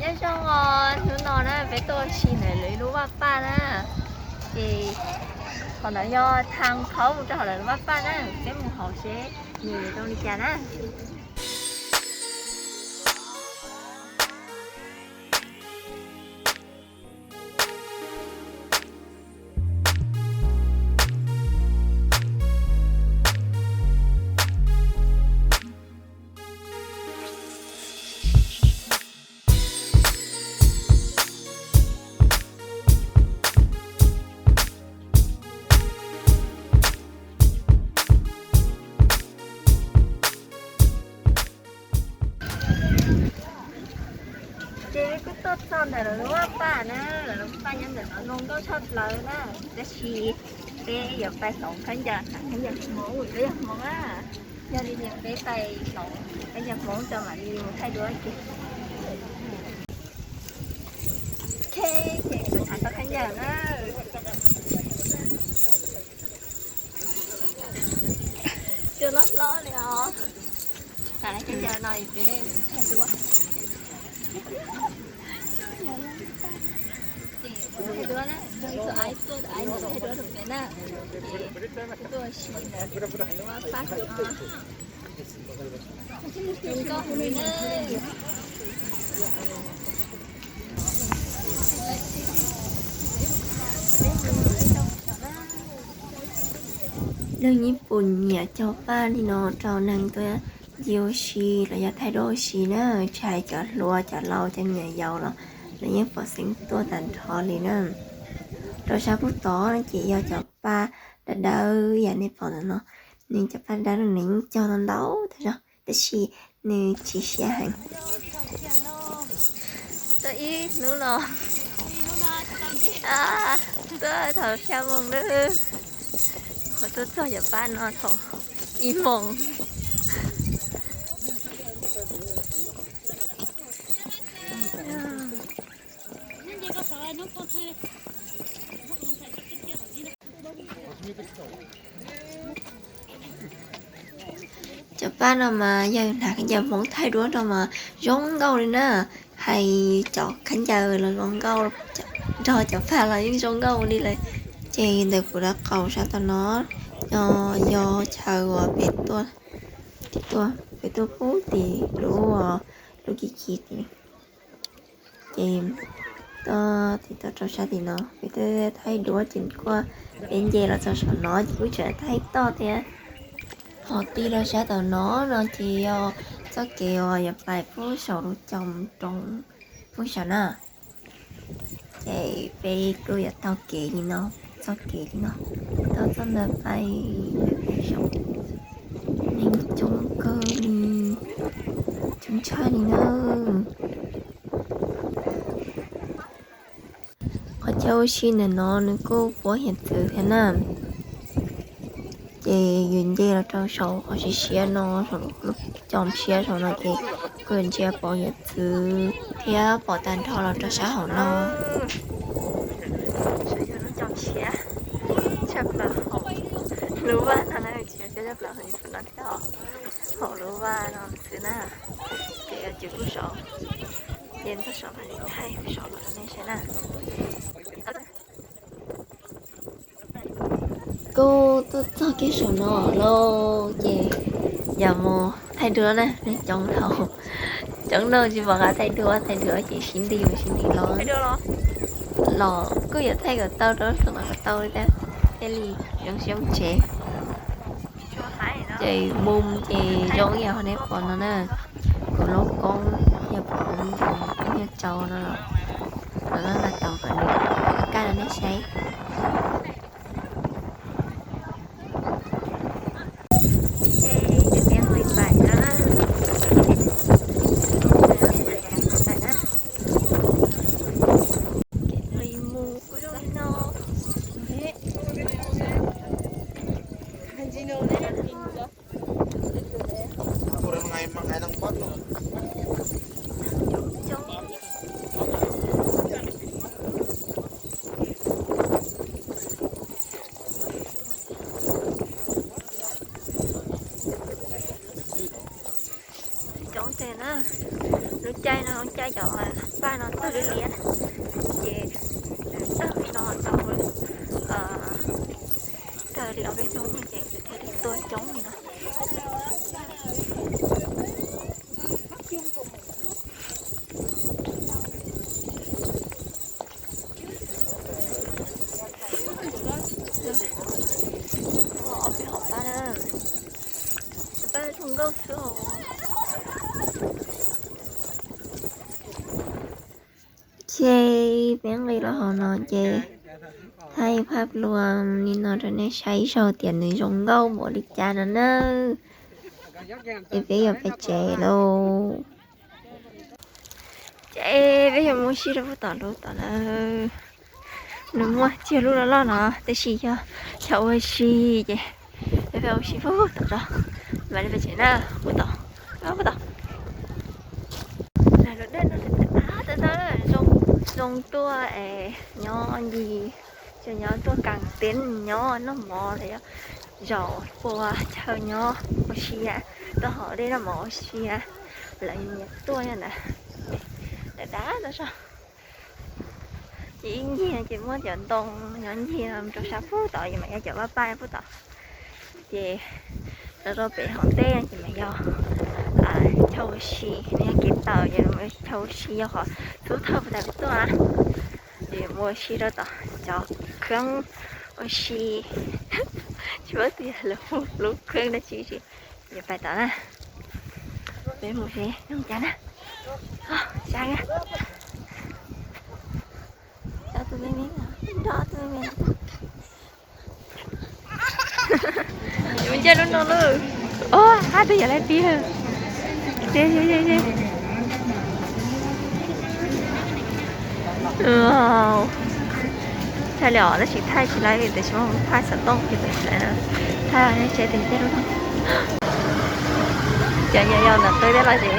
Nyob zoo os, hnub no na peb tuaj ua si ntawm lawv lub vaj paj na. Ces qhov ntawd yog thav qhov mus rau hauv lawv lub vaj paj na, peb mus hauv seb nws zoo li cas na. Ces kuj tuaj txog ntawm lawv lub vaj paj na, lawv lub paj nyob ntawm no zoo nkauj tshaj plaws na, tab sis peb yuav pais hloov khaub ncaws, khaub ncaws Hmoob, peb yog Hmoob na, yog li ntawd peb pais hloov khaub ncaws Hmoob rau mam li mus thaij duab ces. Ok, ces kuj thav tau khaub ncaws na. Cua loj hlob li os. Thav khaub ncaws no es peb thaij duab. Thaij duab na, thaij duab na, thaij duab rau peb na. Ces tuaj ua si ntawm lub vaj paj no. Neeg Nyij Pooj nyiam cog paj li no rau neeg tuaj ncig ua si los yog thaij duab ua si na, tsis hais cov hluas cov laus cov me nyuam yaus los lawv yeej pom xeeb tuaj tag nrho li na. Rau sab pem tod ces yog cov paj dawb dawb yam nej pom ntawm no, nws cov paj dawb no nws yeej cog ntau ntau tag zog tab sis nws tsis siab heev. Tuaj ib hnub no, tuaj thaum xya moos na, qhov tuaj txog cov paj no thaum ib moos. Cov paj no mas yog hnav khaub ncaws Hmoob thaij duab rau mas zoo nkauj li na. Hais cov khaub ncaws los zoo nkauj, nrog cov paj los yeej zoo nkauj li lawm. Ces ntawm kuv lub qau sab tom no no yog chaw uas peb tuaj, tuaj, peb tuaj pub tim lub, lub Kiv Kiv tim. Ces tuaj tim tuaj rau sab tim no peb tuaj thaij duab ces kuj peb nce los txog saum no ces kuj tseem thaij toj thiab. Ho tij rau sab tom no no ces yog txoj kev uas yuav pais pub saum lub Coo Roob, pub saum na. Ces peb kuj yuav taug kev li no, txoj kev li no, taug txoj ntawd pais pem saum. Neeg coob kawg li, coob tshaj li na. Qhov chaw ua si ntawm no nws kuj puab hiav txwv thiab na. Ces yus nce los rau saum qhov siab siab no, saum lub Coo siab saum no ces kuj yuav ntsia pom hiav txwv thiab pom tag nrho los rau sab hauv no. Lub Coo siab tshaj plaws hauv lub vaj no na, tsis yog tshaj plaws hauv no thiab os. Hauv lub vaj no xwb na, ces yuav tsis pub saum, ces txog saum mam li thaij saum los nej saib na. Kuj tuaj txog kiag saum no lauj, ces yog mus thaij duab na, neeg coob dhau, coob dhau tsis pom qab thaij duab, thaij duab ces sib nti mus sib nti los, los kuj yuav thaij kom tau rau saum no kom tau li thiab, thiaj li zoo siab mus tsev. Ces mus ces zoo ib yam li nej pom no na, kuv lub koob yog pom ntsoov koob yog tsau no los, los nqa tau kom nws kaj rau nej saib. Lub caij no lub caij cov paj no tawg liab liab na, ces tawg li no tau, tawg li ob peb hnub ces thiaj li tuaj coob li no. Ob peb hom paj na, paj zoo nkauj xwb os. Ok, peb nqis los hauv no ces thaij phaj pluas li no rau nej saib ib zaug tias nws zoo nkauj npaum li cas no na. Es peb yuav pais tsev lauj. Ces peb yuav mus ua si rau puag tom lub tod lawm. Nws muaj txiag lub loj loj no tab sis yog chaw ua si ces peb ua si puag tom tso, mam li pais tsev na. Puag tom, puag tom. Lub dej no zoo tuaj es nyob ncig, tsuas nyob tuaj kaas teb nyob noj mov los yog zaum pua chaw nyob ua si, tuaj haus dej noj mov ua si. Lawv nyiam tuaj nyob ntawd, dav dav tau so. Ces ib ncig no ces muaj cov ntoo nyob ncig rau sab puag tod, ces mas yog cov vaj paj puag tod. Ces los rau pem hauv ntej no ces mas yog chaw ua si, nws yog kev tawm ces chaw ua si yog qhov xub thawj puag ta peb tuaj na. Ces mus ua si rau tom cov khab ua si, tsis paub tias lawv hu lub khab dab tsi tsis. Yuav pais tom na, peb mus seb zoo cas na. Sab, tus me me, nrog tus me me. Yuav ncaij lub no lawm. Os, hab twb yog lawm tiag. Tshaj li os, tab sis thaij tsis laib li, tiam sis mas thaij xov tooj ces thaij tsis laib na. Thaij nej tsev tus ncaij lub no. Cov nyiam yau ntawm qwb thiab los tsev.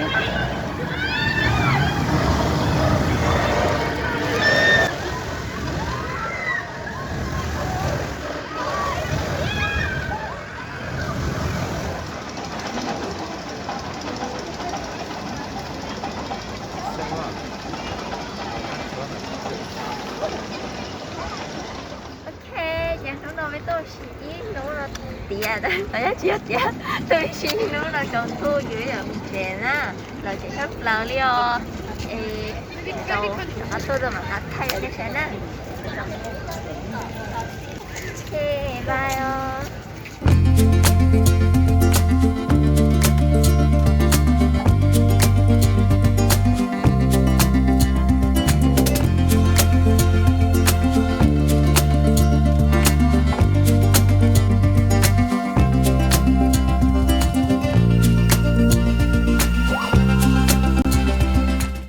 Ok, ces hnub no peb tuaj ua si ib hnub no tiav, thaum yog tsis yog tiav, tuaj ua si hnub no tsaus ntuj ces peb yuav mus tsev na. Los tsev tshaj plaws li os. Es rov qab tuaj mam rov qab thaij rau nej saib na. Ok, bye os.